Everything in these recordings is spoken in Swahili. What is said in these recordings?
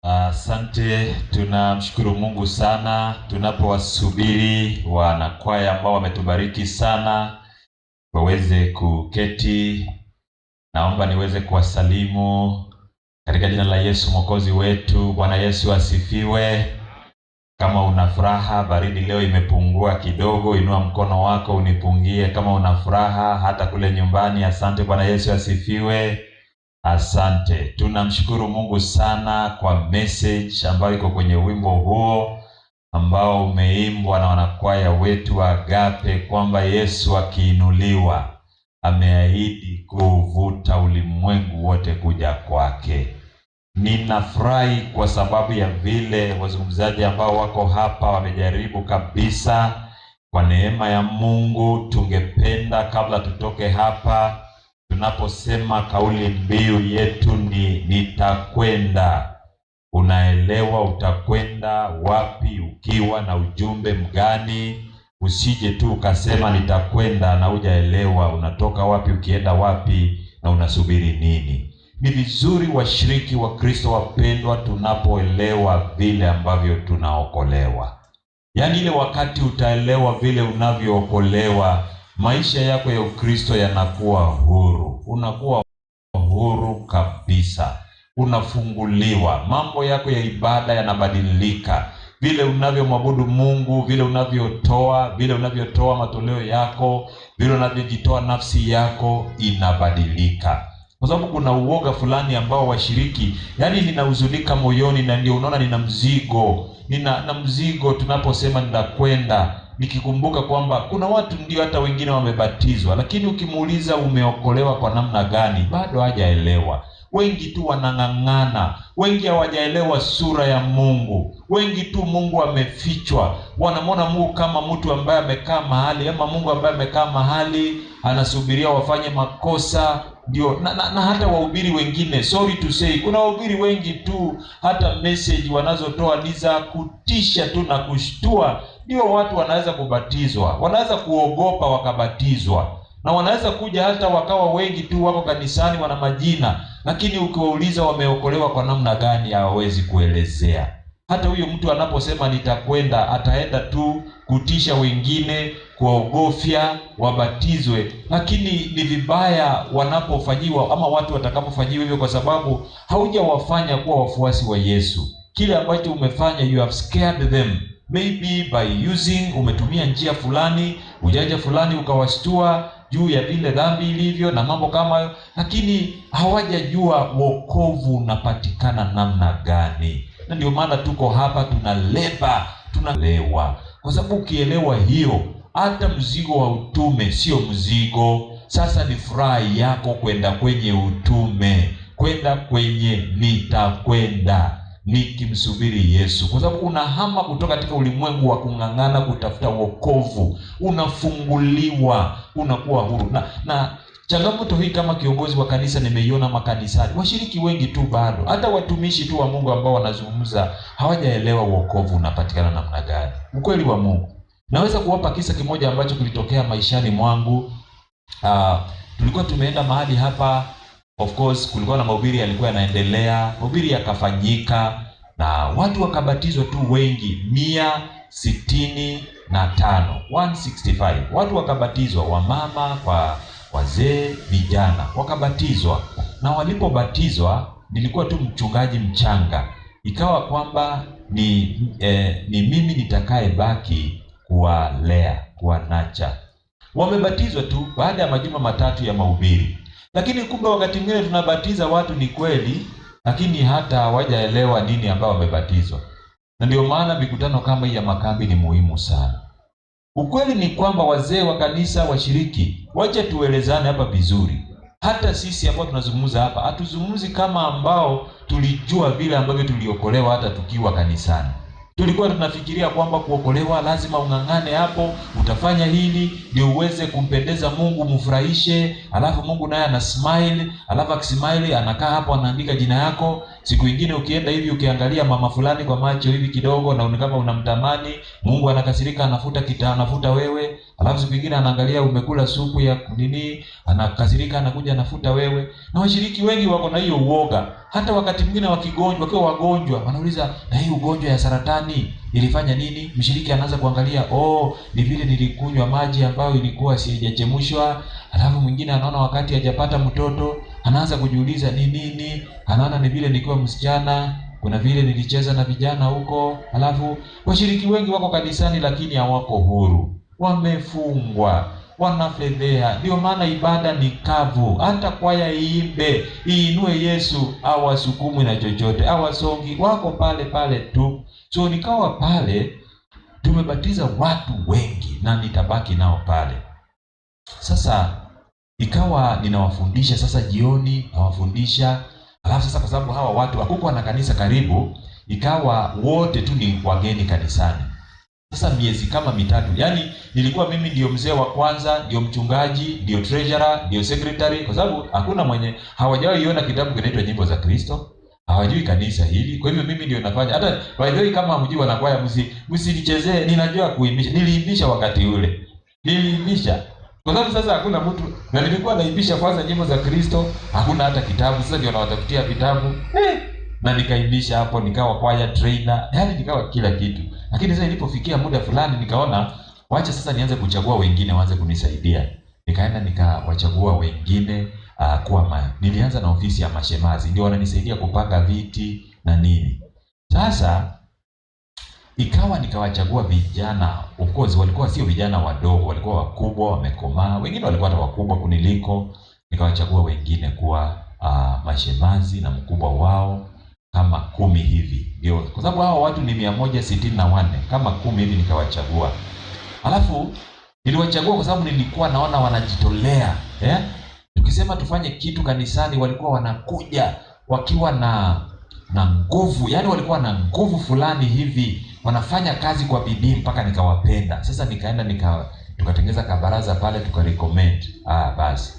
Asante, tunamshukuru Mungu sana tunapowasubiri wanakwaya ambao wametubariki sana waweze kuketi. Naomba niweze kuwasalimu katika jina la Yesu Mwokozi wetu. Bwana Yesu asifiwe. Kama una furaha, baridi leo imepungua kidogo, inua mkono wako unipungie kama una furaha hata kule nyumbani. Asante, Bwana Yesu asifiwe. Asante. Tunamshukuru Mungu sana kwa message ambayo iko kwenye wimbo huo ambao umeimbwa na wanakwaya wetu wa Agape, kwamba Yesu akiinuliwa ameahidi kuvuta ulimwengu wote kuja kwake. Ninafurahi kwa sababu ya vile wazungumzaji ambao wako hapa wamejaribu kabisa. Kwa neema ya Mungu, tungependa kabla tutoke hapa, tunaposema kauli mbiu yetu ni nitakwenda, unaelewa utakwenda wapi ukiwa na ujumbe mgani? Usije tu ukasema nitakwenda na hujaelewa unatoka wapi, ukienda wapi na unasubiri nini. Ni vizuri washiriki wa Kristo wapendwa, tunapoelewa vile ambavyo tunaokolewa. Yaani ile wakati utaelewa vile unavyookolewa, maisha yako ya Ukristo yanakuwa huru. Unakuwa huru kabisa. Unafunguliwa. Mambo yako ya ibada yanabadilika. Vile unavyomwabudu Mungu, vile unavyotoa, vile unavyotoa matoleo yako, vile unavyojitoa nafsi yako inabadilika. Kwa sababu kuna uoga fulani ambao washiriki, yaani ninahuzunika moyoni, na ndio unaona nina mzigo. Nina mzigo tunaposema nitakwenda, nikikumbuka kwamba kuna watu ndio hata wengine wamebatizwa, lakini ukimuuliza umeokolewa kwa namna gani, bado hajaelewa. Wengi tu wanang'ang'ana, wengi hawajaelewa sura ya Mungu, wengi tu Mungu amefichwa. Wanamwona Mungu kama mtu ambaye amekaa mahali, ama Mungu ambaye amekaa mahali anasubiria wafanye makosa ndio. Na hata wahubiri wengine, sorry to say, kuna wahubiri wengi tu hata message wanazotoa ni za kutisha tu na kushtua. Ndio watu wanaweza kubatizwa, wanaweza kuogopa wakabatizwa, na wanaweza kuja hata wakawa wengi tu wako kanisani wana majina, lakini ukiwauliza wameokolewa kwa namna gani hawawezi kuelezea. Hata huyo mtu anaposema nitakwenda, ataenda tu kutisha wengine, kuwaogofya wabatizwe. Lakini ni vibaya wanapofanyiwa ama watu watakapofanyiwa hivyo, kwa sababu haujawafanya kuwa wafuasi wa Yesu. Kile ambacho umefanya, you have scared them. Maybe by using, umetumia njia fulani, ujanja fulani ukawashtua juu ya vile dhambi ilivyo na mambo kama hayo, lakini hawajajua wokovu unapatikana namna gani. Na ndio maana tuko hapa tunaleba, tunalewa. Kwa sababu ukielewa hiyo, hata mzigo wa utume sio mzigo. Sasa ni furaha yako kwenda kwenye utume, kwenda kwenye nitakwenda nikimsubiri Yesu. Kwa sababu unahama kutoka katika ulimwengu wa kung'ang'ana kutafuta wokovu, unafunguliwa, unakuwa huru. Na changamoto hii kama kiongozi wa kanisa nimeiona makanisani. Washiriki wengi tu bado, hata watumishi tu wa Mungu ambao wanazungumza hawajaelewa wokovu unapatikana namna gani. Ukweli wa Mungu. Naweza kuwapa kisa kimoja ambacho kilitokea maishani mwangu. Tulikuwa tumeenda mahali hapa, of course kulikuwa na mahubiri yalikuwa yanaendelea, mahubiri yakafanyika na watu wakabatizwa tu wengi, 165, 165. Watu wakabatizwa, wamama kwa wazee, vijana wakabatizwa. Na walipobatizwa, nilikuwa tu mchungaji mchanga, ikawa kwamba ni mimi nitakayebaki kuwalea, kuwanacha. Wamebatizwa tu baada ya majuma matatu ya mahubiri. Lakini kumbe wakati mwingine tunabatiza watu ni kweli, lakini hata hawajaelewa nini ambao wamebatizwa. Na ndio maana mikutano kama hii ya makambi ni muhimu sana. Ukweli ni kwamba wazee wa kanisa, washiriki, wacha tuelezane hapa vizuri. Hata sisi ambao tunazungumza hapa, hatuzungumzi kama ambao tulijua vile ambavyo tuliokolewa hata tukiwa kanisani. Tulikuwa tunafikiria kwamba kuokolewa lazima ung'ang'ane hapo, utafanya hili ndio uweze kumpendeza Mungu, mfurahishe, alafu Mungu naye ana smile, alafu akismile anakaa hapo anaandika jina yako. Siku ingine ukienda hivi ukiangalia mama fulani kwa macho hivi kidogo na kama unamtamani, Mungu anakasirika, anafuta kita, anafuta wewe. Alafu siku ingine anaangalia umekula supu ya nini, anakasirika, anakuja anafuta wewe. Na washiriki wengi wako na hiyo uoga. Hata wakati mwingine wakigonjwa, wakiwa wagonjwa, wanauliza na hii ugonjwa ya saratani ilifanya nini? Mshiriki anaanza kuangalia, oh, ni vile nilikunywa maji ambayo ilikuwa sijachemshwa. Alafu mwingine anaona wakati hajapata mtoto, anaanza kujiuliza ni nini? Anaona ni vile nikiwa msichana, kuna vile nilicheza na vijana huko. Alafu washiriki wengi wako kanisani lakini hawako huru, wamefungwa, wanafedhea. Ndio maana ibada ni kavu. Hata kwaya iimbe, iinue Yesu, hawasukumwi na chochote, hawasongi, wako pale pale tu. So nikawa pale, tumebatiza watu wengi na nitabaki nao pale. Sasa ikawa ninawafundisha sasa jioni, nawafundisha. Alafu sasa kwa sababu hawa watu hakukuwa na kanisa karibu, ikawa wote tu ni wageni kanisani. Sasa miezi kama mitatu, yani nilikuwa mimi ndio mzee wa kwanza, ndio mchungaji, ndio treasurer, ndio secretary, kwa sababu hakuna mwenye, hawajawahi iona kitabu kinaitwa Nyimbo za Kristo, hawajui kanisa hili. Kwa hivyo mimi ndio nafanya. Hata by the way, kama hamjui wanakwaya, msinichezee, ninajua kuimbisha. Niliimbisha wakati ule, niliimbisha kwa sababu sasa hakuna mtu, na nilikuwa naimbisha kwanza nyimbo za Kristo, hakuna hata kitabu. Sasa ndio nawatafutia vitabu na nikaimbisha hapo, nikawa kwaya trainer, yani nikawa kila kitu. Lakini sasa ilipofikia muda fulani nikaona wacha sasa nianze kuchagua wengine waanze kunisaidia. Nikaenda nikawachagua wengine kuwa nilianza na ofisi ya mashemazi, ndio wananisaidia kupanga viti na nini. Sasa ikawa nikawachagua vijana, of course walikuwa sio vijana wadogo, walikuwa wakubwa, wamekomaa, wengine walikuwa hata wakubwa kuniliko. Nikawachagua wengine kuwa mashemazi na mkubwa wao kama 10 hivi, ndio kwa sababu hao watu ni 164, kama 10 hivi nikawachagua. Alafu niliwachagua kwa sababu nilikuwa naona wanajitolea, Tukisema tufanye kitu kanisani walikuwa wanakuja wakiwa na nguvu, yani walikuwa na nguvu fulani hivi, wanafanya kazi kwa bidii mpaka nikawapenda. Sasa nikaenda tukatengeza kabaraza pale, tukarecommend. Basi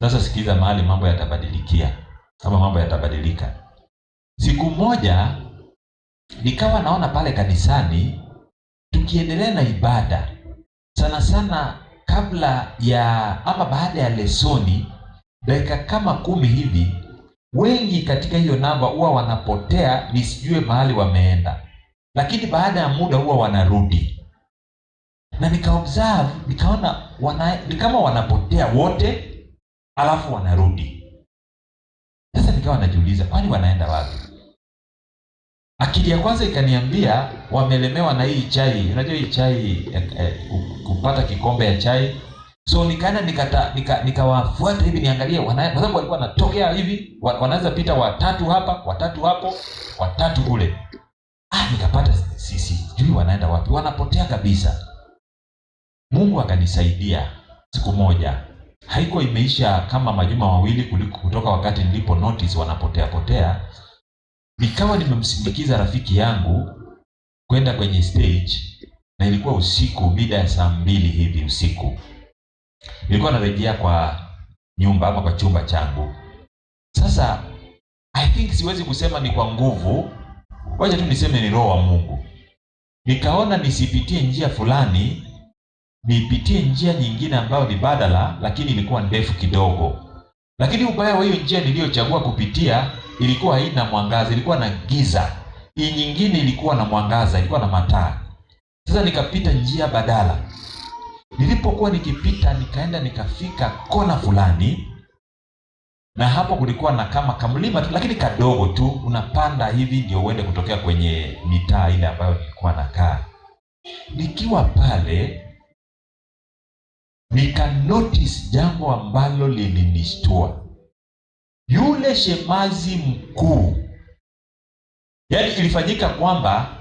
sasa sikiza mahali mambo yatabadilikia, kama mambo yatabadilika. Siku moja nikawa naona pale kanisani tukiendelea na ibada, sana sana kabla ya ama baada ya lesoni, dakika kama 10 hivi, wengi katika hiyo namba huwa wanapotea, nisijue mahali wameenda, lakini baada ya muda huwa wanarudi. Na nikaobserve, nikaona ni kama wanapotea wote alafu wanarudi. Sasa nikawa najiuliza, kwani wanaenda wapi? Akili ya kwanza ikaniambia wamelemewa na hii chai. Unajua hii chai, kupata kikombe ya chai. So nikaenda nikawafuata hivi niangalie kwa sababu walikuwa wanatokea hivi, wanaweza pita watatu hapa, watatu hapo, watatu kule. Nikapata sisi sijui wanaenda wapi, wanapotea kabisa. Mungu akanisaidia siku moja. Haiko imeisha kama majuma mawili kuliko kutoka wakati nilipo notice wanapotea potea. Nikawa nimemsindikiza rafiki yangu kwenda kwenye stage, na ilikuwa usiku mida ya saa 2 hivi usiku. Nilikuwa narejea kwa nyumba ama kwa chumba changu. Sasa I think siwezi kusema ni kwa nguvu, wacha tu niseme ni roho wa Mungu. Nikaona nisipitie njia fulani, nipitie njia nyingine ambayo ni badala, lakini ilikuwa ndefu kidogo. Lakini ubaya wa hiyo njia niliyochagua kupitia ilikuwa haina mwangaza, ilikuwa na giza. Hii nyingine ilikuwa na mwangaza, ilikuwa na mataa. Sasa nikapita njia badala. Nilipokuwa nikipita nikaenda nikafika kona fulani, na hapo kulikuwa na kama kamlima tu, lakini kadogo tu, unapanda hivi ndio uende kutokea kwenye mitaa ile ambayo nilikuwa nakaa. Nikiwa pale nika notice jambo ambalo lilinishtua. Yule shemazi mkuu, yani ilifanyika kwamba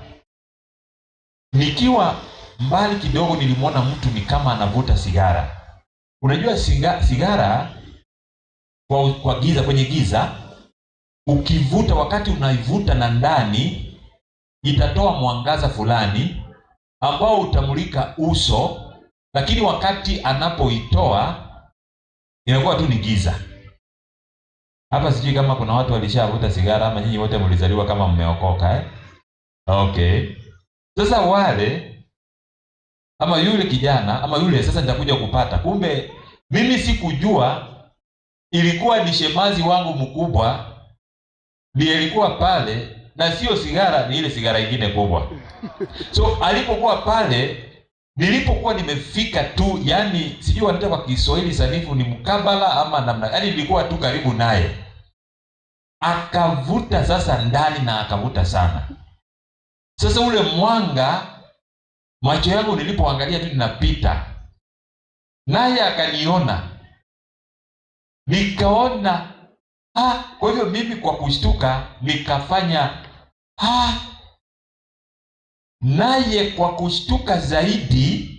nikiwa mbali kidogo nilimwona mtu ni kama anavuta sigara. Unajua sigara kwa giza, kwenye giza ukivuta, wakati unaivuta na ndani itatoa mwangaza fulani ambao utamulika uso, lakini wakati anapoitoa inakuwa tu ni giza. Hapa sijui kama kuna watu walishavuta sigara ama nyinyi wote mlizaliwa kama mmeokoka, eh? Okay. Sasa wale ama yule kijana ama yule sasa nitakuja kupata. Kumbe mimi sikujua ilikuwa ni shemazi wangu mkubwa ndiye ilikuwa pale, na sio sigara, ni ile sigara ingine kubwa. So alipokuwa pale, nilipokuwa nimefika tu, yani sijui wanaita kwa Kiswahili sanifu ni mkabala ama namna, yani nilikuwa tu karibu naye. Akavuta sasa ndani na akavuta sana. Sasa ule mwanga, macho yangu nilipoangalia tu ninapita, naye akaniona. Nikaona, kwa hivyo mimi kwa kushtuka nikafanya naye kwa kushtuka zaidi.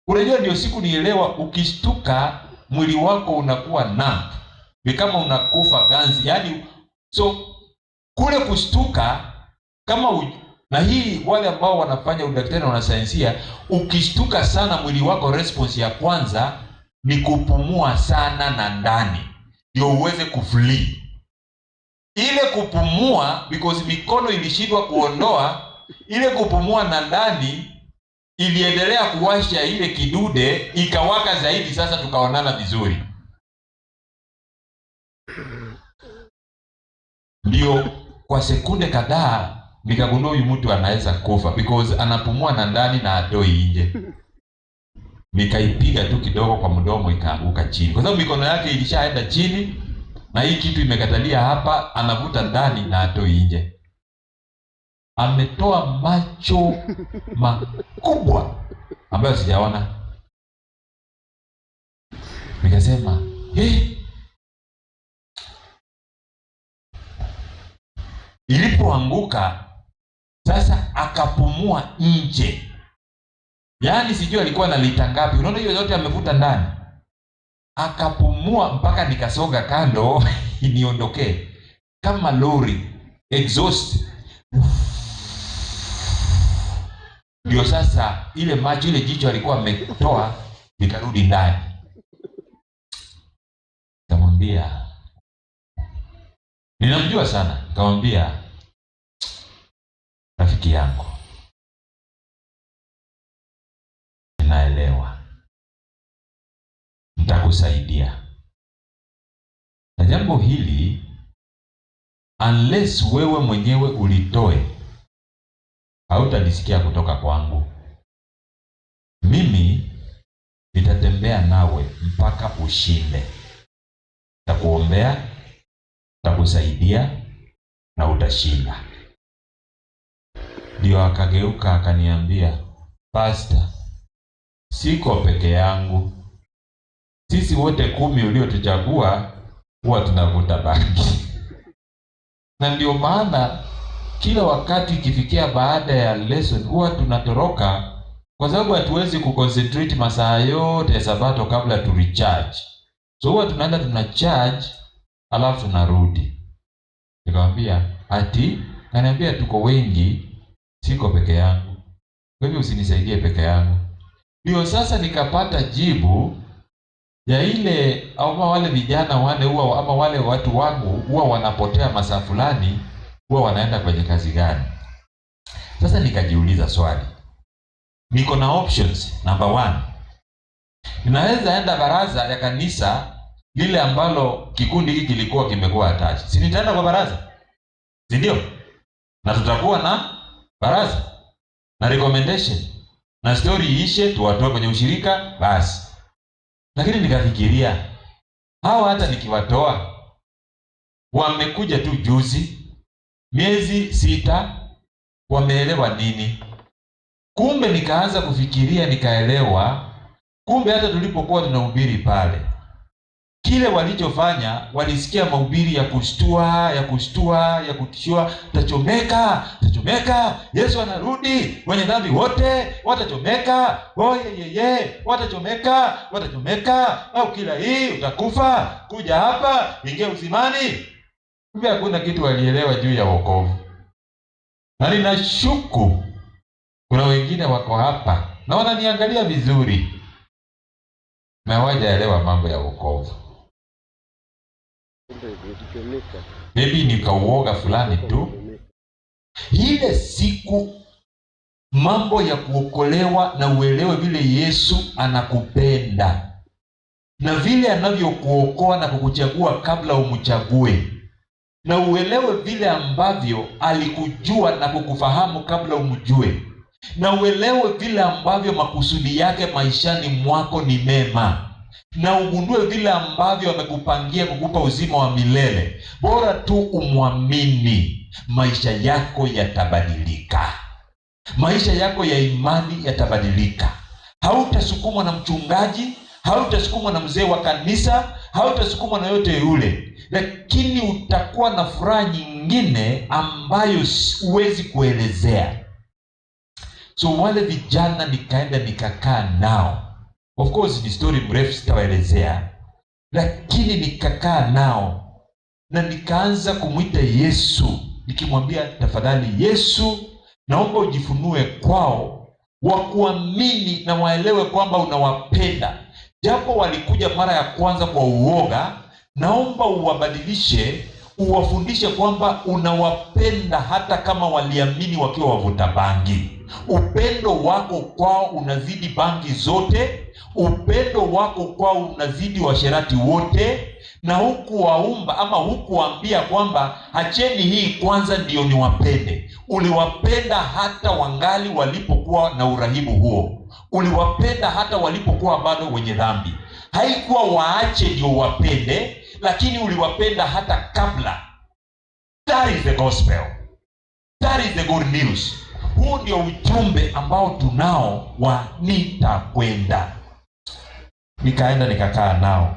Unajua ndio siku nielewa, ukishtuka mwili wako unakuwa numb, ni kama unakufa ganzi, yani. So kule kushtuka kama na hii wale ambao wanafanya udaktari na wanasayansia, ukishtuka sana mwili wako response ya kwanza ni kupumua sana na ndani ndio uweze kuflee. Ile kupumua, because mikono ilishindwa kuondoa, ile kupumua na ndani iliendelea kuwasha ile kidude, ikawaka zaidi. Sasa tukaonana vizuri. Ndio kwa sekunde kadhaa nikagundua huyu mtu anaweza kufa because anapumua na ndani na atoi nje. Nikaipiga tu kidogo kwa mdomo ikaanguka chini, kwa sababu mikono yake ilishaenda chini na hii kitu imekatalia hapa, anavuta ndani na atoi nje. Ametoa macho makubwa ambayo sijaona. Nikasema, Ilipoanguka sasa akapumua nje. Yaani sijui alikuwa na lita ngapi. Unaona hiyo yote amevuta ndani. Akapumua mpaka nikasonga kando niondokee. Kama lori exhaust. Ndio sasa ile macho, ile jicho alikuwa ametoa nikarudi ndani. Nikamwambia, ninamjua sana, nikamwambia rafiki yangu, ninaelewa, nitakusaidia. Na jambo hili unless wewe mwenyewe ulitoe, hautalisikia kutoka kwangu. Mimi nitatembea nawe mpaka ushinde. Nitakuombea, nitakusaidia na utashinda. Ndio akageuka akaniambia, Pastor, siko peke yangu. Sisi wote 10 uliotuchagua huwa tunavuta bangi. Na ndio maana kila wakati ikifikia baada ya lesson huwa tunatoroka, kwa sababu hatuwezi kuconcentrate masaa yote ya Sabato kabla tu recharge. So huwa tunaenda tuna charge alafu tunarudi. Nikamwambia ati, kaniambia tuko wengi, siko peke yangu, kwa hivyo usinisaidie peke yangu. Ndio sasa nikapata jibu ya ile, ama wale vijana wale huwa, ama wale watu wangu huwa wanapotea masaa fulani, huwa wanaenda kwenye kazi gani? Sasa nikajiuliza swali. Niko na options. Number 1, ninaweza enda baraza ya kanisa lile ambalo kikundi hiki kilikuwa kimekuwa attached. Si nitaenda kwa baraza? Si ndio? Na tutakuwa na baraza na recommendation na story iishe, tuwatoe kwenye ushirika basi. Lakini nikafikiria, hawa hata nikiwatoa, wamekuja tu juzi, miezi 6, wameelewa nini? Kumbe nikaanza kufikiria, nikaelewa, kumbe hata tulipokuwa tunahubiri pale, kile walichofanya, walisikia mahubiri ya kushtua, ya kushtua, ya kutishua, tachomeka, tachomeka, Yesu anarudi, wenye dhambi wote watachomeka, oyeyeye, watachomeka, watachomeka, au kila hii utakufa, kuja hapa, ingia uzimani. Kumbe hakuna kitu walielewa juu ya wokovu. Na ninashuku kuna wengine wako hapa na wananiangalia vizuri na hawajaelewa mambo ya wokovu. Maybe nikauoga fulani tu. Ile siku mambo ya kuokolewa na uelewe vile Yesu anakupenda na vile anavyokuokoa na kukuchagua kabla umchague, na uelewe vile ambavyo alikujua na kukufahamu kabla umjue, na uelewe vile ambavyo makusudi yake maishani mwako ni mema, na ugundue vile ambavyo amekupangia kukupa uzima wa milele. Bora tu umwamini, maisha yako yatabadilika. Maisha yako ya imani yatabadilika. Hautasukumwa na mchungaji, hautasukumwa na mzee wa kanisa, hautasukumwa na yote yule, lakini utakuwa na furaha nyingine ambayo huwezi kuelezea. So wale vijana nikaenda nikakaa nao. Of course ni story mrefu, sitawaelezea, lakini nikakaa nao na nikaanza kumwita Yesu, nikimwambia tafadhali Yesu, naomba ujifunue kwao, wakuamini na waelewe kwamba unawapenda. Japo walikuja mara ya kwanza kwa uoga, naomba uwabadilishe, uwafundishe kwamba unawapenda hata kama waliamini wakiwa wavuta bangi. Upendo wako kwao unazidi bangi zote, upendo wako kwao unazidi washerati wote, na huku waumba ama hukuambia kwamba acheni hii kwanza ndio niwapende. Uliwapenda hata wangali walipokuwa na urahibu huo, uliwapenda hata walipokuwa bado wenye dhambi. Haikuwa waache ndio wapende, lakini uliwapenda hata kabla. That is the gospel. That is the good news. Huu ndio ujumbe ambao tunao wa nitakwenda. Nikaenda nikakaa nao,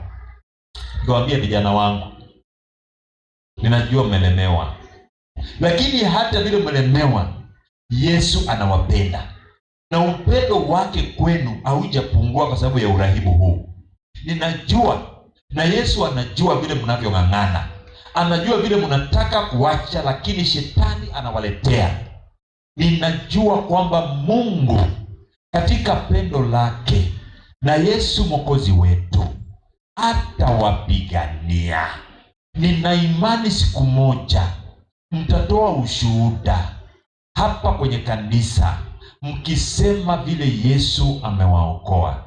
nikawaambia vijana wangu, ninajua mmelemewa, lakini hata vile mmelemewa, Yesu anawapenda na upendo wake kwenu haujapungua kwa sababu ya urahibu huu. Ninajua na Yesu anajua vile mnavyong'ang'ana, anajua vile mnataka kuacha, lakini shetani anawaletea. Ninajua kwamba Mungu katika pendo lake na Yesu Mwokozi wetu atawapigania. Nina imani siku moja mtatoa ushuhuda hapa kwenye kanisa mkisema vile Yesu amewaokoa.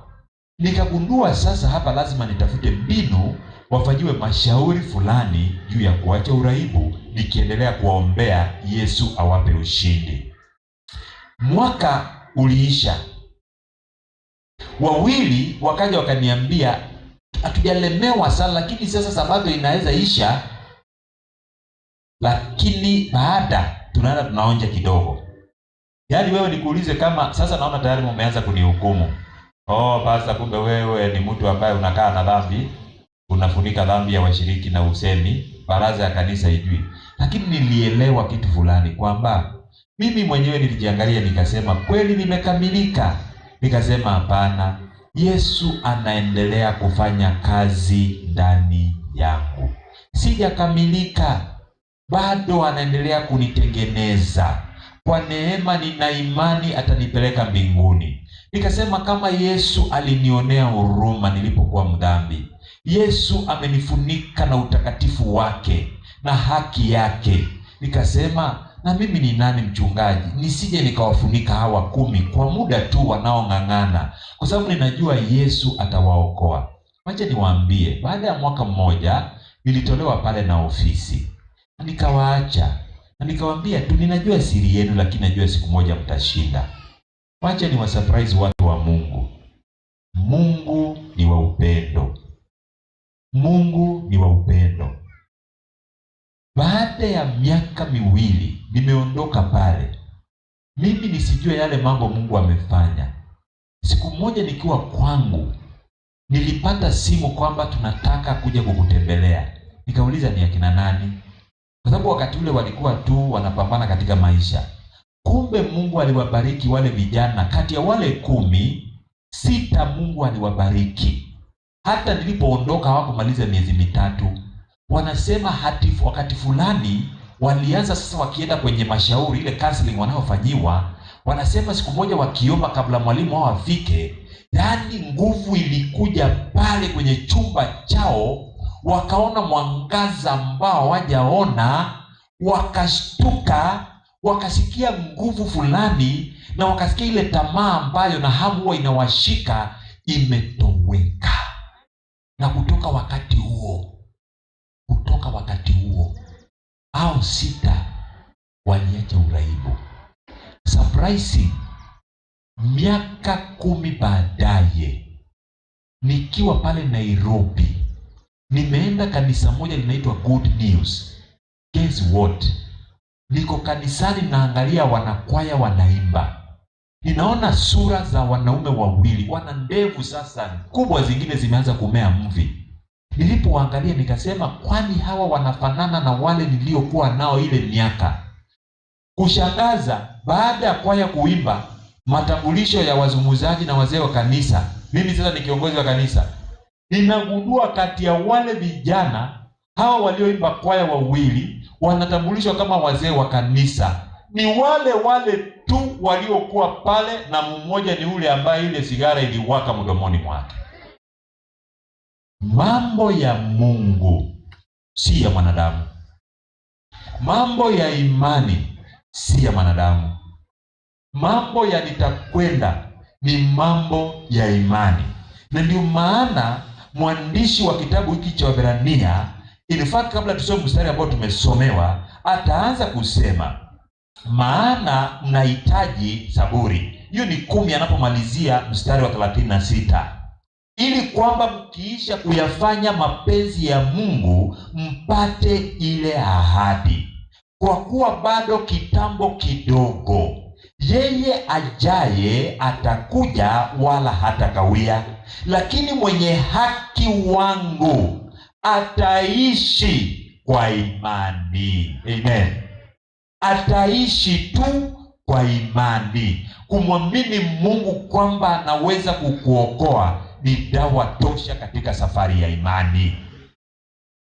Nikagundua sasa hapa lazima nitafute mbinu, wafanyiwe mashauri fulani juu ya kuacha uraibu, nikiendelea kuwaombea Yesu awape ushindi. Mwaka uliisha. Wawili wakaja wakaniambia hatujalemewa sana, lakini sasa sabato inaweza isha, lakini baada tunaenda tunaonja kidogo. Yaani wewe nikuulize, kama sasa naona tayari mmeanza kunihukumu. Oh, pastor, kumbe wewe ni mtu ambaye unakaa na dhambi, unafunika dhambi ya washiriki na usemi, baraza ya kanisa ijui. Lakini nilielewa kitu fulani kwamba mimi mwenyewe nilijiangalia nikasema kweli nimekamilika? Nikasema hapana, Yesu anaendelea kufanya kazi ndani yangu. Sijakamilika, bado anaendelea kunitengeneza. Kwa neema nina imani atanipeleka mbinguni. Nikasema kama Yesu alinionea huruma nilipokuwa mdhambi, Yesu amenifunika na utakatifu wake na haki yake. Nikasema na mimi ni nani mchungaji nisije nikawafunika hawa 10 kwa muda tu wanaong'ang'ana, kwa sababu ninajua Yesu atawaokoa. Wacha niwaambie, baada ya mwaka mmoja nilitolewa pale na ofisi, nikawaacha na nikawaambia tu, ninajua siri yenu, lakini najua siku moja mtashinda. Wacha ni wasurprise watu wa Mungu. Mungu ni wa upendo. Mungu ni wa upendo. Baada ya miaka 2 nimeondoka pale, mimi nisijue yale mambo Mungu amefanya. Siku moja nikiwa kwangu nilipata simu kwamba tunataka kuja kukutembelea. Nikauliza ni akina nani? Kwa sababu wakati ule walikuwa tu wanapambana katika maisha. Kumbe Mungu aliwabariki wale vijana. Kati ya wale 10, 6 Mungu aliwabariki. Hata nilipoondoka hawakumaliza miezi 3. Wanasema hati wakati fulani walianza sasa wakienda kwenye mashauri, ile counseling wanaofanyiwa, wanasema siku moja wakiomba kabla mwalimu wao afike, yaani nguvu ilikuja pale kwenye chumba chao, Wakaona mwangaza ambao hawajaona, wakashtuka, wakasikia nguvu fulani, na wakasikia ile tamaa ambayo na hamu huwa inawashika imetoweka. Na kutoka wakati huo hao 6 waliacha uraibu. Surprising, miaka 10 baadaye, nikiwa pale Nairobi, nimeenda kanisa moja linaitwa Good News. Guess what? Niko kanisani naangalia wanakwaya wanaimba. Ninaona sura za wanaume wawili, wana ndevu sasa kubwa, zingine zimeanza kumea mvi. Nilipoangalia nikasema, kwani hawa wanafanana na wale niliokuwa nao ile miaka? Kushangaza, baada ya kwaya kuimba, matambulisho ya wazungumzaji na wazee wa kanisa, mimi sasa ni kiongozi wa kanisa, ninagundua kati ya wale vijana hawa walioimba kwaya wawili wanatambulishwa kama wazee wa kanisa, ni wale wale tu waliokuwa pale, na mmoja ni ule ambaye ile sigara iliwaka mdomoni mwake. Mambo ya Mungu si ya mwanadamu. Mambo ya imani si ya mwanadamu. Mambo ya nitakwenda ni mambo ya imani. Na ndio maana mwandishi wa kitabu hiki cha Waebrania, in fact kabla tusome mstari ambao tumesomewa, ataanza kusema maana mnahitaji saburi. Hiyo ni 10 anapomalizia mstari wa 36. Ili kwamba mkiisha kuyafanya mapenzi ya Mungu mpate ile ahadi. Kwa kuwa bado kitambo kidogo, yeye ajaye atakuja wala hatakawia, lakini mwenye haki wangu ataishi kwa imani. Amen. Ataishi tu kwa imani. Kumwamini Mungu kwamba anaweza kukuokoa ni dawa tosha katika safari ya imani.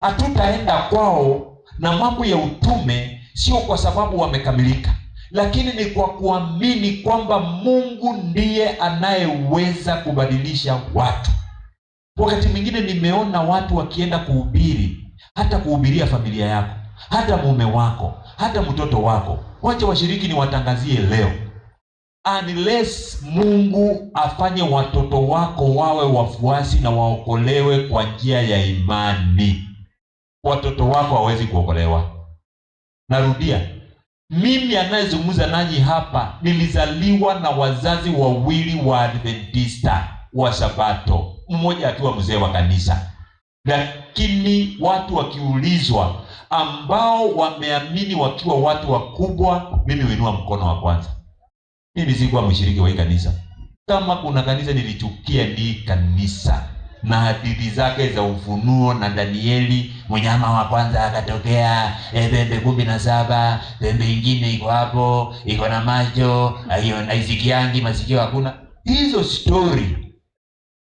Hatutaenda kwao na mambo ya utume sio kwa sababu wamekamilika, lakini ni kwa kuamini kwamba Mungu ndiye anayeweza kubadilisha watu. Wakati mwingine nimeona watu wakienda kuhubiri, hata kuhubiria familia yako, hata mume wako, hata mtoto wako. Wacha washiriki ni watangazie leo, unless Mungu afanye watoto wako wawe wafuasi na waokolewe kwa njia ya imani, watoto wako hawezi kuokolewa. Narudia, mimi anayezungumza nanyi hapa nilizaliwa na wazazi wawili wa Adventista wa Sabato, mmoja akiwa mzee wa kanisa. Lakini watu wakiulizwa ambao wameamini wakiwa watu wakubwa, mimi huinua mkono wa kwanza. Mimi sikuwa mshiriki wa hii kanisa. Kama kuna kanisa nilichukia ni kanisa na hadithi zake za Ufunuo na Danieli, mnyama wa kwanza akatokea, pembe 17, pembe ingine iko hapo, iko na macho, haisikiangi, masikio hakuna. Hizo story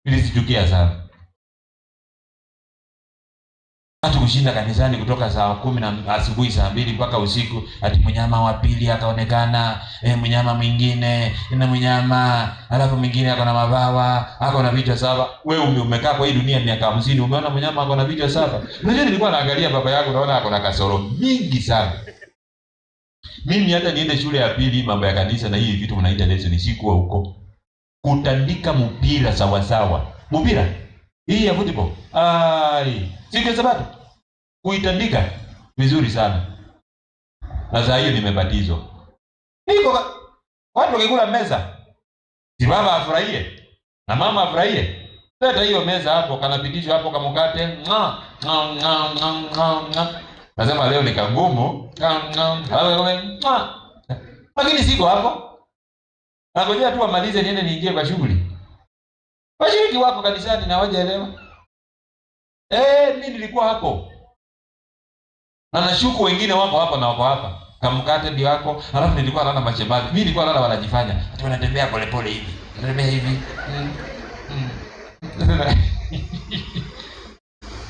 nilizichukia sana. Watu kushinda kanisani kutoka saa 10 na asubuhi saa 2 mpaka usiku, ati mnyama wa pili akaonekana, mnyama mwingine na mnyama, alafu mwingine ako na mabawa, ako na vichwa 7. Wewe umekaa kwa hii dunia miaka 50, umeona mnyama ako na vichwa 7? Unajua nilikuwa naangalia baba yangu naona ako na kasoro mingi sana. Mimi hata niende shule ya pili mambo ya kanisa na hii vitu mnaita lesson, sikuwa huko. Kutandika mpira sawa sawa. Mpira hii ya football. Ai, siku ya Sabato kuitandika vizuri sana. Na saa hiyo nimebatizwa. Niko watu wakikula meza, si baba afurahie na mama afurahie. Leta hiyo meza hapo, kanapitishwa hapo kama mkate. Nga nga nga nga nga. Nasema leo ni kangumu. Nga nga. Lakini siko hapo. Nangojea tu wamalize niende niingie kwa shughuli. Washiriki wako kanisani na hawajaelewa. Mimi nilikuwa hapo. Na nashuku wengine wako hapa na wako hapa. Kamkate ndio wako. Alafu nilikuwa naona machembazi. Mimi nilikuwa naona wanajifanya. Ati wanatembea pole pole hivi. Wanatembea hivi.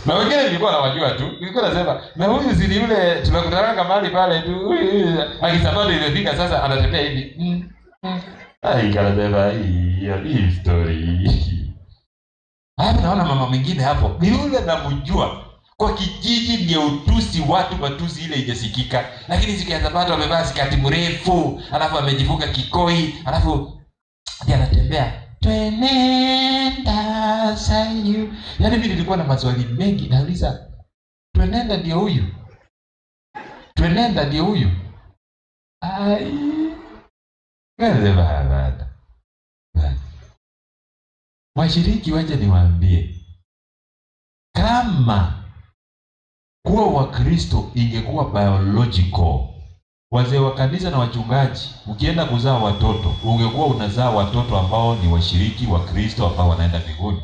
Na wengine nilikuwa nawajua tu. Nilikuwa nasema, na huyu si yule tunakutana mahali pale tu. Akisabato imefika sasa anatembea hivi. Ai, kanasema hii story. Hapo naona mama mwingine hapo. Ni yule namjua. Kwa kijiji ni utusi, watu matusi ile ijasikika. Lakini siku ya Sabato amevaa skati mrefu, alafu amejifunga kikoi, alafu ndiye anatembea twenenda sayu. Yaani mimi nilikuwa na maswali mengi, nauliza twenenda ndio huyu? Twenenda ndio huyu? Ai. Wewe baba. Washiriki, waje niwaambie, kama kuwa Wakristo ingekuwa biological, wazee wa kanisa na wachungaji, ukienda kuzaa watoto, ungekuwa unazaa watoto ambao ni washiriki wa Kristo ambao wanaenda mbinguni.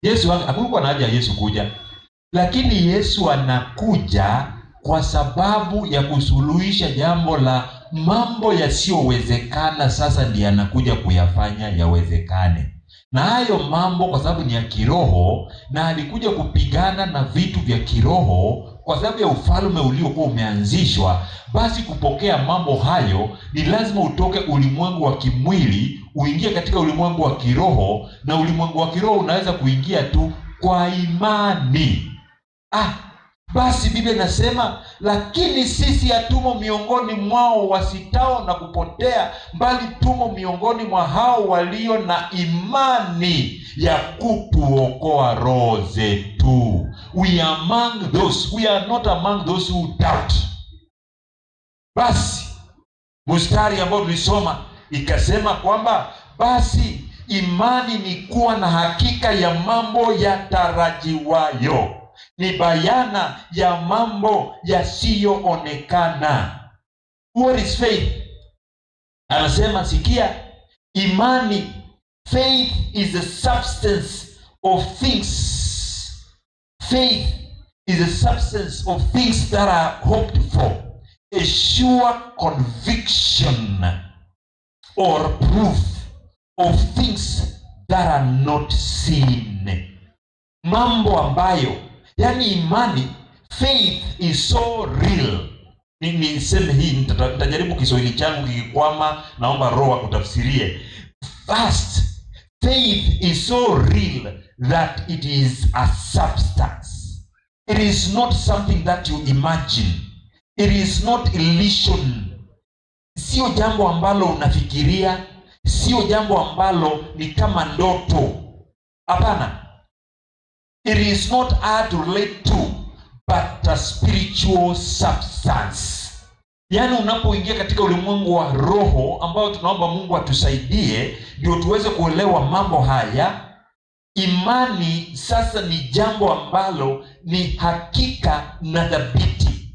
Yesu hakukuwa na haja ya Yesu kuja, lakini Yesu anakuja kwa sababu ya kusuluhisha jambo la mambo yasiyowezekana. Sasa ndiye anakuja kuyafanya yawezekane. Na hayo mambo kwa sababu ni ya kiroho, na alikuja kupigana na vitu vya kiroho kwa sababu ya ufalme uliokuwa umeanzishwa. Basi kupokea mambo hayo ni lazima utoke ulimwengu wa kimwili uingie katika ulimwengu wa kiroho, na ulimwengu wa kiroho unaweza kuingia tu kwa imani. Basi Biblia inasema, lakini sisi hatumo miongoni mwao wasitao na kupotea, bali tumo miongoni mwa hao walio na imani ya kutuokoa roho zetu. We are among those, we are not among those who doubt. Basi mstari ambao tulisoma ikasema kwamba basi imani ni kuwa na hakika ya mambo yatarajiwayo, ni bayana ya mambo yasiyoonekana. What is faith? Anasema sikia, imani, faith is the substance of things. Faith is the substance of things that are hoped for, a sure conviction or proof of things that are not seen. Mambo ambayo, yani imani, faith is so real. Niseme hii, nitajaribu Kiswahili changu kikikwama, naomba Roho akutafsirie. First, faith is so real that it is a substance. It is not something that you imagine. It is not illusion. Sio jambo ambalo unafikiria, sio jambo ambalo ni kama ndoto. Hapana. It is not hard to relate to, but a spiritual substance. Yaani unapoingia katika ulimwengu wa roho ambao tunaomba Mungu atusaidie ndio tuweze kuelewa mambo haya. Imani sasa ni jambo ambalo ni hakika na thabiti.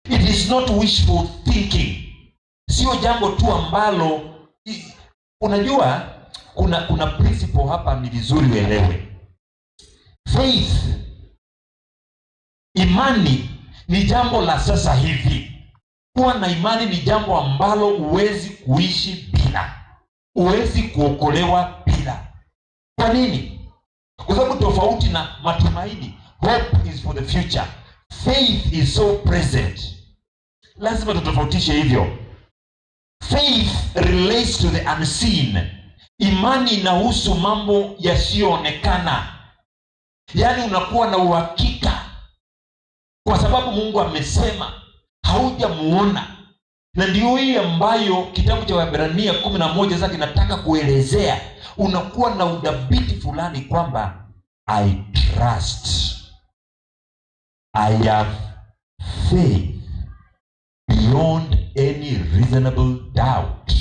It is not wishful thinking. Sio jambo tu ambalo unajua. Kuna principle hapa ni vizuri uelewe. Faith, imani ni jambo la sasa hivi. Kuwa na imani ni jambo ambalo huwezi kuishi bila. Huwezi kuokolewa bila. Kwa nini? Kwa sababu tofauti na matumaini, hope is for the future. Faith is so present. Lazima tutofautishe hivyo. Faith relates to the unseen. Imani inahusu mambo yasiyoonekana. Yaani unakuwa na uhakika kwa sababu Mungu amesema, haujamuona. Na ndio hii ambayo kitabu cha Waebrania 11 sasa kinataka kuelezea. Unakuwa na udhabiti fulani kwamba I trust, I have faith beyond any reasonable doubt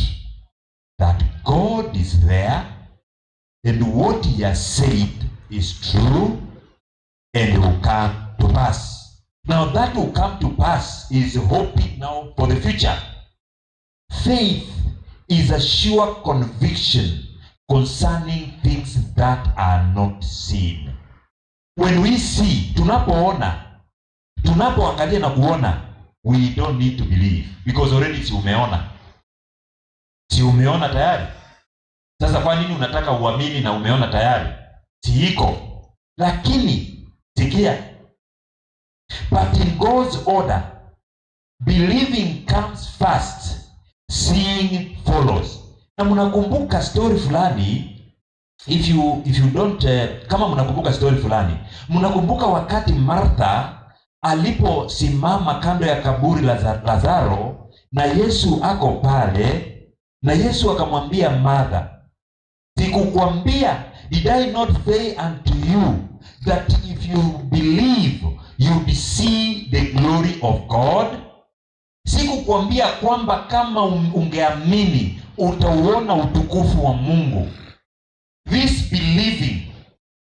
that God is there and what he has said is true and will come to pass. Now that will come to pass is hoping now for the future. Faith is a sure conviction concerning things that are not seen. When we see, tunapoona, tunapoangalia na kuona, we don't need to believe because already si umeona. Si umeona tayari. Sasa kwa nini unataka uamini na umeona tayari? Si iko. Lakini sikia, but in God's order, believing comes first, seeing follows. Na mnakumbuka story fulani If you don't, kama mnakumbuka story fulani, mnakumbuka wakati Martha aliposimama kando ya kaburi la Lazaro na Yesu ako pale, na Yesu akamwambia Martha, sikukwambia, did I not say unto you that if you believe you will see the glory of God? Sikukwambia kwamba kama ungeamini utauona utukufu wa Mungu. This believing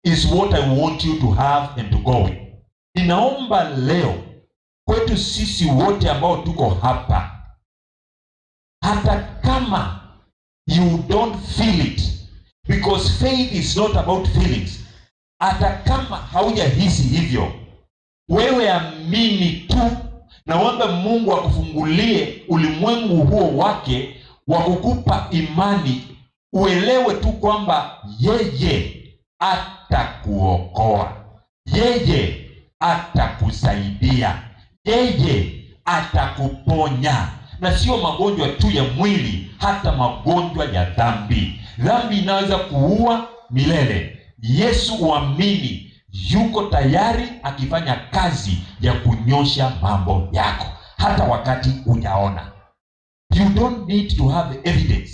is what I want you to have and to go with. Ninaomba leo kwetu sisi wote ambao tuko hapa, hata kama you don't feel it, because faith is not about feelings. Hata kama haujahisi hivyo, wewe amini tu na uombe Mungu akufungulie ulimwengu huo wake wa kukupa imani. Uelewe tu kwamba yeye atakuokoa, yeye atakusaidia, yeye atakuponya. Na sio magonjwa tu ya mwili, hata magonjwa ya dhambi. Dhambi inaweza kuua milele. Yesu uamini, yuko tayari akifanya kazi ya kunyosha mambo yako hata wakati hujaona. You don't need to have evidence.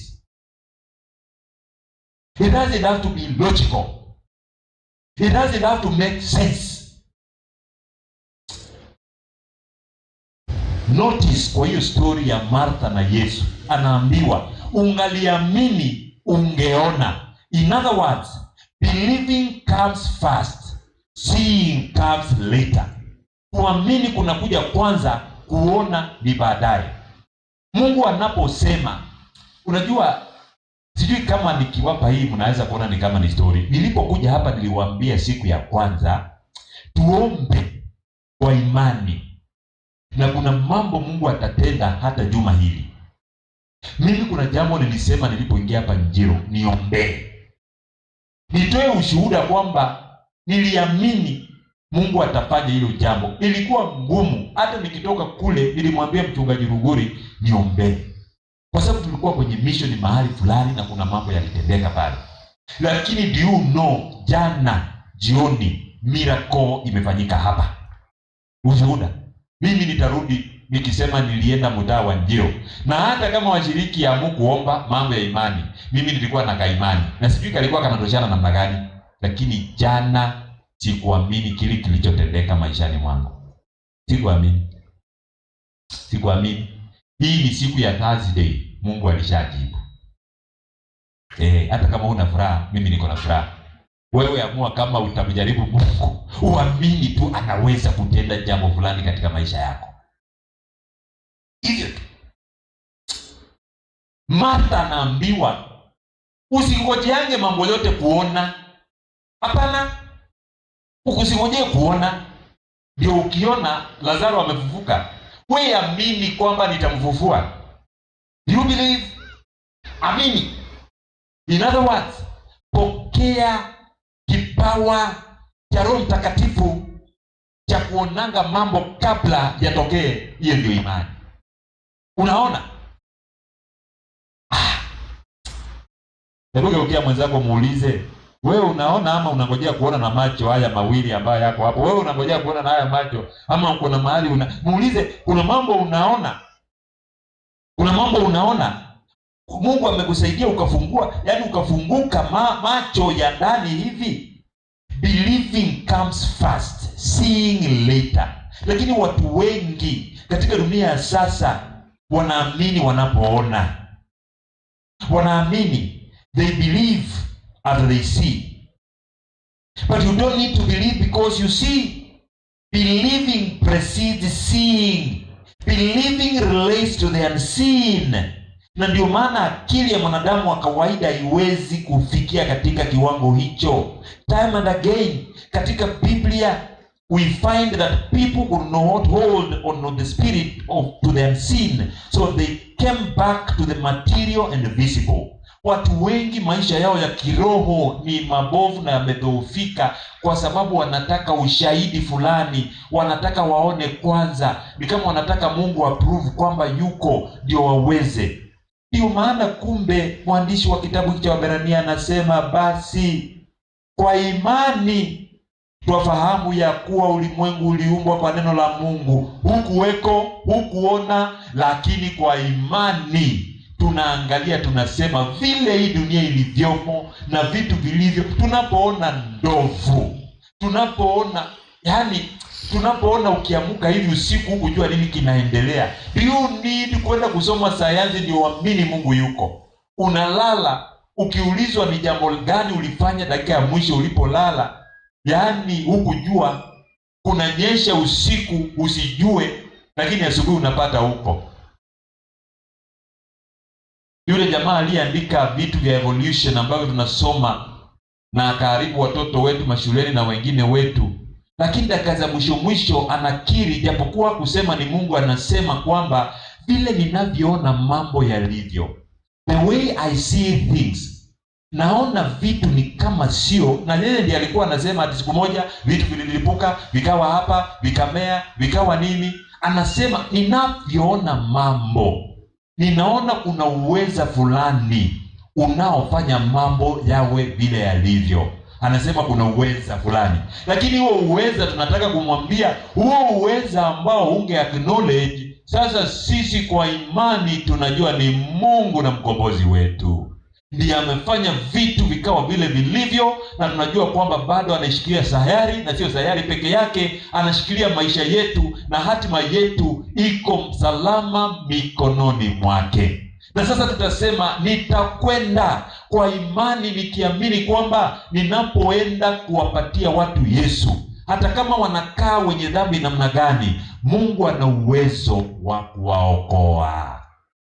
It doesn't have to be logical. It doesn't have to make sense. Notice kwa hiyo story ya Martha na Yesu, anaambiwa ungaliamini ungeona. In other words, believing comes first, seeing comes later. Kuamini kunakuja kwanza, kuona ni baadaye. Mungu anaposema, unajua, sijui kama nikiwapa hii mnaweza kuona ni kama ni story. Nilipokuja hapa niliwaambia siku ya kwanza tuombe kwa imani, na kuna mambo Mungu atatenda hata juma hili. Mimi kuna jambo nilisema nilipoingia hapa Njiro, niombee, nitoe ushuhuda kwamba niliamini Mungu atafanya hilo jambo. Ilikuwa ngumu, hata nikitoka kule nilimwambia mchungaji Ruguri niombee, kwa sababu tulikuwa kwenye mission mahali fulani na kuna mambo yalitendeka pale. Lakini do you know, jana jioni miracle imefanyika hapa. Ushuhuda. Mimi nitarudi nikisema nilienda mtaa wa Njiro. Na hata kama washiriki hamukuomba mambo ya imani, mimi nilikuwa na kaimani. Na sijui kalikuwa kanatoshana namna gani, lakini jana sikuamini kile kilichotendeka maishani mwangu. Sikuamini. Sikuamini. Hii ni siku ya Thursday, Mungu alishajibu. Hata kama huna furaha, mimi niko na furaha. Wewe amua kama utamjaribu Mungu, uamini tu anaweza kutenda jambo fulani katika maisha yako. Hivyo tu. Martha anaambiwa usingojeange mambo yote kuona. Hapana. Usingojee kuona. Ndio ukiona Lazaro amefufuka, wewe amini kwamba nitamfufua. Do you believe? Amini. In other words, pokea kipawa cha Roho Mtakatifu cha kuonanga mambo kabla yatokee. Hiyo ndio imani. Unaona? Hebu geukia mwenzako muulize, wewe unaona ama unangojea kuona na macho haya mawili ambayo yako hapo? Wewe unangojea kuona na haya macho ama kuna mahali una muulize, kuna mambo unaona? Kuna mambo unaona? Mungu amekusaidia ukafungua, yani ukafunguka macho ya ndani hivi. Believing comes first, seeing later. Lakini watu wengi katika dunia ya sasa wanaamini wanapoona. Wanaamini, they believe after they see. But you don't need to believe because you see. Believing precedes seeing. Believing relates to the unseen. Na ndio maana akili ya mwanadamu wa kawaida haiwezi kufikia katika kiwango hicho. Time and again katika Biblia we find that people could not hold on the spirit of to the unseen, so they came back to the material and the visible. Watu wengi maisha yao ya kiroho ni mabovu na yamedhoofika kwa sababu wanataka ushahidi fulani, wanataka waone kwanza, ni kama wanataka Mungu approve kwamba yuko ndio waweze. Ndio maana kumbe mwandishi wa kitabu cha Waebrania anasema, basi kwa imani twafahamu ya kuwa ulimwengu uliumbwa kwa neno la Mungu, hukuweko, hukuona, lakini kwa imani tunaangalia, tunasema vile hii dunia ilivyomo na vitu vilivyo. Tunapoona ndovu, tunapoona yani, tunapoona ukiamuka hivi usiku hukujua nini kinaendelea. Do you need kwenda kusoma sayansi ndio uamini Mungu yuko? Unalala ukiulizwa ni jambo gani ulifanya dakika ya mwisho ulipolala, yaani hukujua kunanyesha usiku usijue, lakini asubuhi unapata huko. Yule jamaa aliyeandika vitu vya evolution ambavyo tunasoma na akaharibu watoto wetu mashuleni na wengine wetu, lakini dakika za mwisho mwisho anakiri, japokuwa kusema ni Mungu, anasema kwamba vile ninavyoona mambo yalivyo, the way I see things, naona vitu ni kama sio. Na yeye ndiye alikuwa anasema ati siku moja vitu vililipuka, vikawa hapa, vikamea, vikawa nini. Anasema ninavyoona mambo, ninaona kuna uweza fulani unaofanya mambo yawe vile yalivyo. Anasema kuna uweza fulani, lakini huo uweza tunataka kumwambia, huo uweza ambao unge acknowledge, sasa sisi kwa imani tunajua ni Mungu na mkombozi wetu ndiye amefanya vitu vikawa vile vilivyo, na tunajua kwamba bado anashikilia sayari, na sio sayari peke yake, anashikilia maisha yetu na hatima yetu iko salama mikononi mwake. Na sasa tutasema nitakwenda kwa imani nikiamini kwamba ninapoenda kuwapatia watu Yesu, hata kama wanakaa wenye dhambi namna gani, Mungu ana uwezo wa kuwaokoa.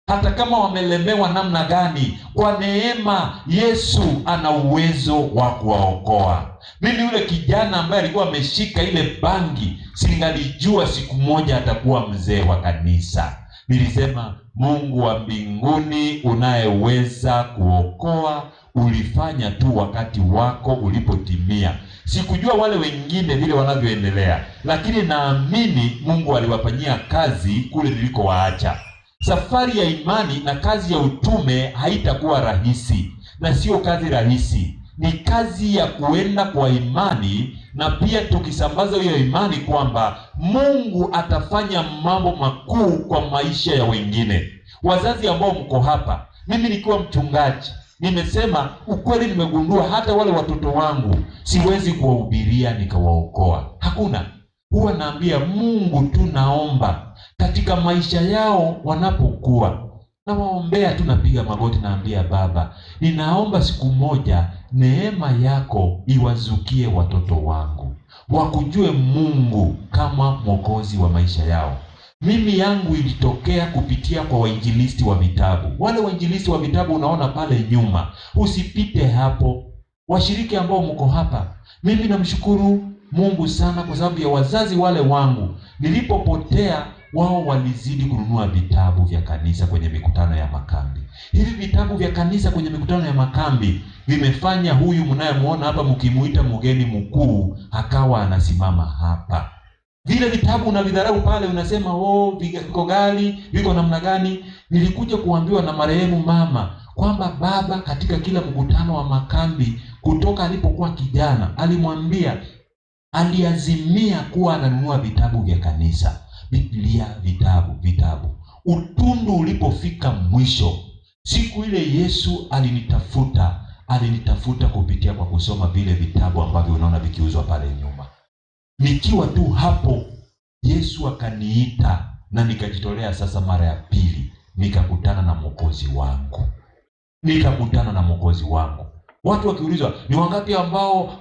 Hata kama wamelemewa namna gani, kwa neema Yesu ana uwezo wa kuwaokoa. Mimi yule kijana ambaye alikuwa ameshika ile bangi, singalijua siku moja atakuwa mzee wa kanisa. Nilisema, Mungu wa mbinguni unayeweza kuokoa, ulifanya tu wakati wako ulipotimia. Sikujua wale wengine vile wanavyoendelea, lakini naamini Mungu aliwafanyia kazi kule nilikowaacha. Safari ya imani na kazi ya utume haitakuwa rahisi, na sio kazi rahisi. Ni kazi ya kuenda kwa imani, na pia tukisambaza hiyo imani kwamba Mungu atafanya mambo makuu kwa maisha ya wengine. Wazazi ambao mko hapa, mimi nikiwa mchungaji, nimesema ukweli, nimegundua hata wale watoto wangu siwezi kuwahubiria nikawaokoa. Hakuna. Huwa naambia Mungu tu, naomba katika maisha yao wanapokuwa, nawaombea tu, napiga magoti, naambia Baba, ninaomba siku moja neema yako iwazukie watoto wangu, wakujue Mungu kama Mwokozi wa maisha yao. Mimi yangu ilitokea kupitia kwa wainjilisti wa vitabu. Wale wainjilisti wa vitabu unaona pale nyuma, usipite hapo. Washiriki ambao mko hapa, mimi namshukuru Mungu sana kwa sababu ya wazazi wale wangu. Nilipopotea, wao walizidi kununua vitabu vya kanisa kwenye mikutano ya makambi. Hivi vitabu vya kanisa kwenye mikutano ya makambi vimefanya huyu mnayemuona hapa mkimuita mgeni mkuu akawa anasimama hapa. Vile vitabu unavidharau pale, unasema oh, viko ghali, viko namna gani. Nilikuja kuambiwa na marehemu mama kwamba baba katika kila mkutano wa makambi kutoka alipokuwa kijana alimwambia, aliazimia kuwa ananunua vitabu vya kanisa, Biblia, vitabu, vitabu. Utundu ulipofika mwisho, siku ile Yesu alinitafuta, alinitafuta kupitia kwa kusoma vile vitabu ambavyo unaona vikiuzwa pale nyuma. Nikiwa tu hapo, Yesu akaniita na nikajitolea sasa mara ya pili, nikakutana na Mwokozi wangu. Nikakutana na Mwokozi wangu. Watu wakiulizwa ni wangapi ambao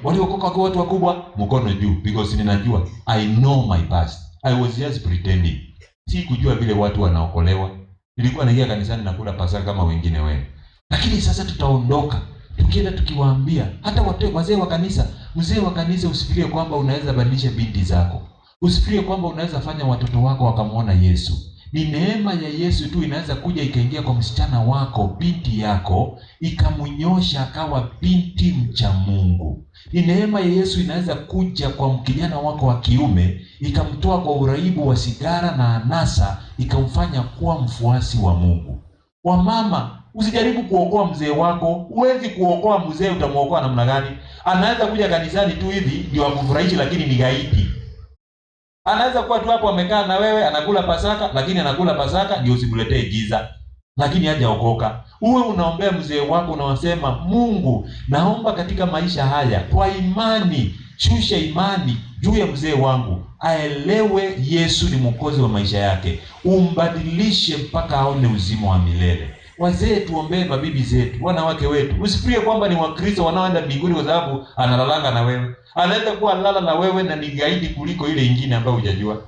waliokoka wakiwa watu wakubwa, mkono juu, because ninajua, I know my past. I was just pretending. Si kujua vile watu wanaokolewa. Nilikuwa naingia kanisani na kula Pasaka kama wengine wenu. Lakini sasa tutaondoka tukienda tukiwaambia hata wazee wa kanisa, mzee wa kanisa, usifikirie kwamba unaweza badilisha binti zako. Usifikirie kwamba unaweza fanya watoto wako wakamuona Yesu. Ni neema ya Yesu tu inaweza kuja ikaingia kwa msichana wako, binti yako, ikamunyosha akawa binti mcha Mungu. Ni neema ya Yesu inaweza kuja kwa kijana wako wa kiume, ikamtoa kwa uraibu wa sigara na anasa, ikamfanya kuwa mfuasi wa Mungu. Wamama, usijaribu kuokoa mzee wako. Huwezi kuokoa mzee, utamuokoa namna gani? Anaweza kuja kanisani tu hivi ndio akufurahishe, lakini ni gaidi. Anaweza kuwa tu hapo amekaa na wewe anakula Pasaka, lakini anakula Pasaka ndio usimletee giza, lakini hajaokoka. Uwe unaombea mzee wako, unawasema Mungu, naomba katika maisha haya kwa imani, shusha imani juu ya mzee wangu, aelewe Yesu ni Mwokozi wa maisha yake, umbadilishe mpaka aone uzima wa milele. Wazee, tuombee mabibi zetu, wanawake wetu. Usifikirie kwamba ni Wakristo wanaoenda mbinguni kwa sababu analalanga na wewe. Anaweza kuwa lala na wewe na ni gaidi kuliko ile ingine ambayo hujajua.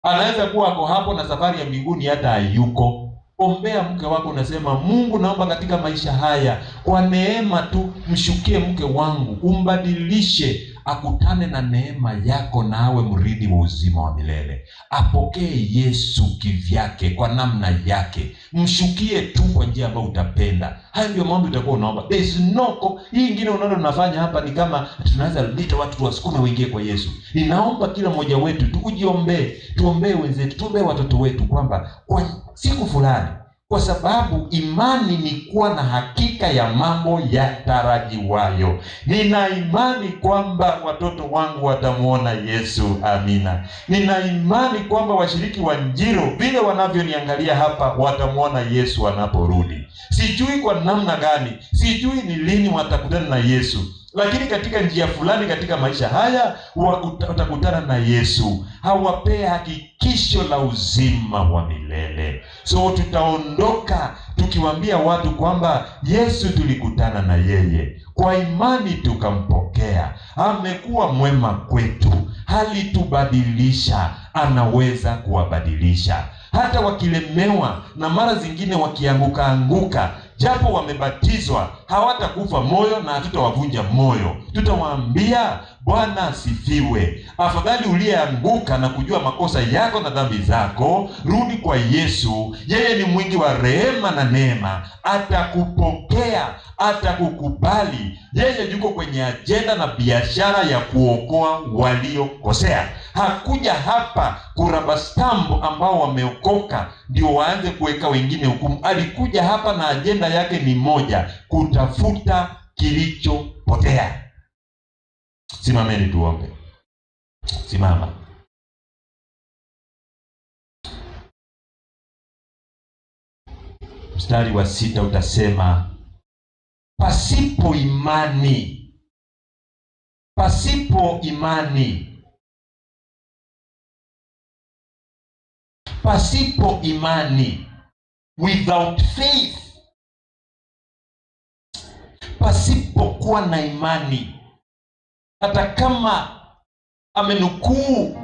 Anaweza kuwa ako hapo na safari ya mbinguni hata hayuko. Ombea mke wako, unasema Mungu, naomba katika maisha haya kwa neema tu mshukie mke wangu, umbadilishe akutane na neema yako na awe mrithi wa uzima wa milele. Apokee Yesu kivyake kwa namna yake, mshukie tu kwa njia ambayo utapenda. Hayo ndio maombi utakuwa unaomba. There is no hii ingine unaona tunafanya hapa ni kama tunaweza lita watu tuwasukume waingie kwa Yesu. Ninaomba kila mmoja wetu tujiombee, tuombee wenzetu, tuombee watoto wetu kwamba kwa siku fulani, kwa sababu imani ni kuwa na hakika ya mambo yatarajiwayo. Nina imani kwamba watoto wangu watamuona Yesu. Amina. Nina imani kwamba washiriki wa Njiro vile wanavyoniangalia hapa watamuona Yesu wanaporudi. Sijui kwa namna gani, sijui ni lini watakutana na Yesu, lakini katika njia fulani katika maisha haya watakutana na Yesu. Hawapee hakikisho la uzima wa milele. So tutaondoka tukiwaambia watu kwamba Yesu tulikutana na yeye, kwa imani tukampokea, amekuwa mwema kwetu, halitubadilisha, anaweza kuwabadilisha. Hata wakilemewa na mara zingine wakianguka anguka, japo wamebatizwa, hawatakufa moyo na hatutawavunja moyo. Tutawaambia Bwana asifiwe. Afadhali uliyeanguka na kujua makosa yako na dhambi zako, rudi kwa Yesu. Yeye ni mwingi wa rehema na neema, atakupokea, atakukubali. Yeye yuko kwenye ajenda na biashara ya kuokoa waliokosea. Hakuja hapa kuraba stamp ambao wameokoka ndio waanze kuweka wengine hukumu. Alikuja hapa na ajenda yake ni moja, kutafuta kilichopotea. Simameni tuombe. Simama. Mstari wa 6 utasema, pasipo imani, pasipo imani, pasipo imani, without faith, pasipokuwa na imani. Hata kama amenukuu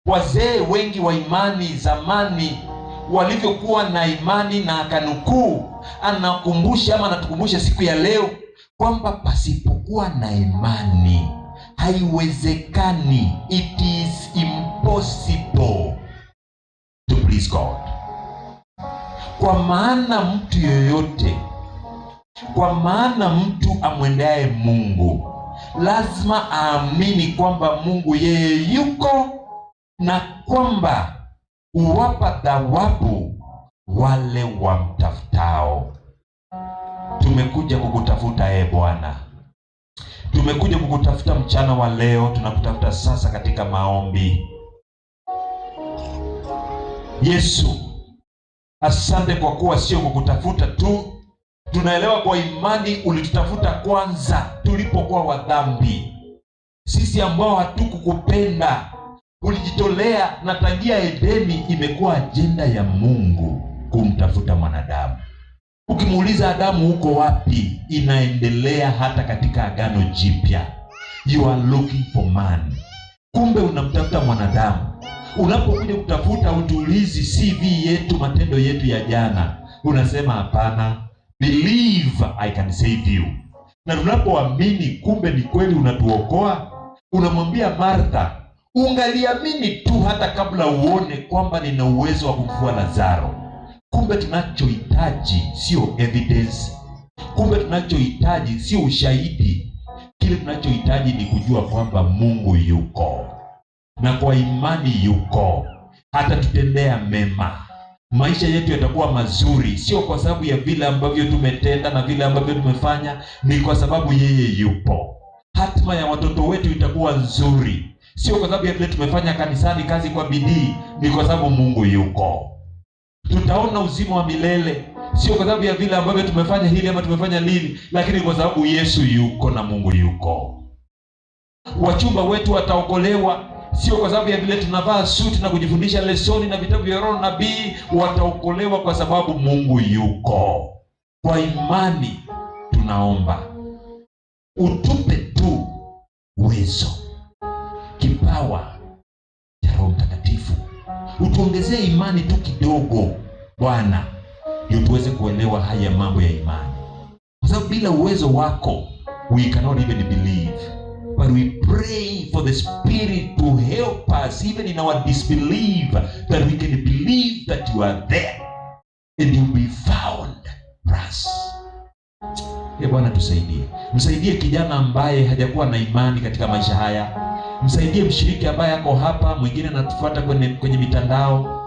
wazee wengi wa imani zamani walivyokuwa na imani na akanukuu, anakumbusha ama anatukumbusha siku ya leo kwamba pasipokuwa na imani haiwezekani. It is impossible to please God. Kwa maana mtu yoyote, kwa maana mtu amwendaye Mungu lazima aamini kwamba Mungu yeye yuko na kwamba huwapa thawabu wale wamtafutao. Tumekuja kukutafuta e Bwana. Tumekuja kukutafuta mchana wa leo, tunakutafuta sasa katika maombi. Yesu, asante kwa kuwa sio kukutafuta tu. Tunaelewa kwa imani ulitutafuta kwanza tulipokuwa wadhambi. Sisi ambao hatukukupenda, ulijitolea, na tangia Edeni imekuwa ajenda ya Mungu kumtafuta mwanadamu. Ukimuuliza Adamu uko wapi, inaendelea hata katika Agano Jipya. You are looking for man. Kumbe unamtafuta mwanadamu. Unapokuja kutafuta utulizi CV yetu, matendo yetu ya jana, unasema hapana, believe I can save you. Na tunapoamini kumbe ni kweli unatuokoa. Unamwambia Martha, ungaliamini tu hata kabla uone kwamba nina uwezo wa kumfufua Lazaro. Kumbe tunachohitaji sio evidence. Kumbe tunachohitaji sio ushahidi. Kile tunachohitaji ni kujua kwamba Mungu yuko, na kwa imani yuko, hatatutendea mema. Maisha yetu yatakuwa mazuri, sio kwa sababu ya vile ambavyo tumetenda na vile ambavyo tumefanya, ni kwa sababu yeye yupo. Hatima ya watoto wetu itakuwa nzuri, sio kwa sababu ya vile tumefanya kanisani kazi kwa bidii, ni kwa sababu Mungu yuko. Tutaona uzima wa milele, sio kwa sababu ya vile ambavyo tumefanya hili ama tumefanya lili, lakini kwa sababu Yesu yuko na Mungu yuko. Wachumba wetu wataokolewa, sio kwa sababu ya vile tunavaa suti na kujifundisha lesoni na vitabu vya roho nabii. Wataokolewa kwa sababu Mungu yuko. Kwa imani tunaomba utupe tu uwezo, kipawa cha Roho Mtakatifu, utuongezee imani tu kidogo Bwana, ndio tuweze kuelewa haya mambo ya imani, kwa sababu bila uwezo wako we cannot even believe. But we pray for the Spirit to help us even in our disbelief, that we can believe that you are there and you will be found for us. Ee Bwana, tusaidie. Msaidie kijana ambaye hajakuwa na imani katika maisha haya. Msaidie mshiriki ambaye ako hapa, mwingine anatufuata kwenye mitandao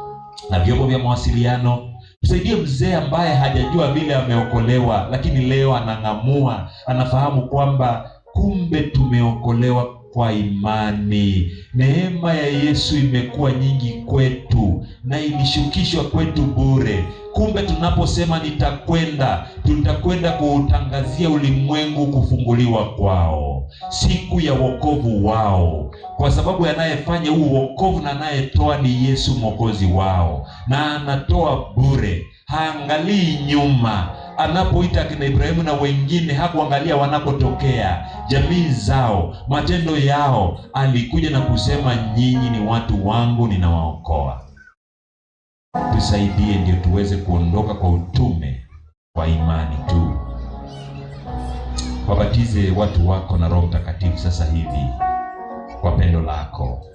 na vyombo vya mawasiliano. Msaidie mzee ambaye hajajua vile ameokolewa, lakini leo anang'amua, anafahamu kwamba kumbe tumeokolewa kwa imani. Neema ya Yesu imekuwa nyingi kwetu na ilishukishwa kwetu bure. Kumbe tunaposema nitakwenda, tutakwenda kuutangazia ulimwengu kufunguliwa kwao, siku ya wokovu wao, kwa sababu anayefanya huu wokovu na anayetoa ni Yesu Mwokozi wao, na anatoa bure, haangalii nyuma. Anapoita kina Ibrahimu na wengine hakuangalia wanapotokea, jamii zao, matendo yao. Alikuja na kusema nyinyi ni watu wangu, ninawaokoa. Tusaidie ndio tuweze kuondoka kwa utume wa imani tu. Wabatize watu wako na Roho Mtakatifu sasa hivi kwa pendo lako,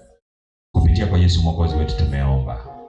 kupitia kwa Yesu Mwokozi wetu tumeomba.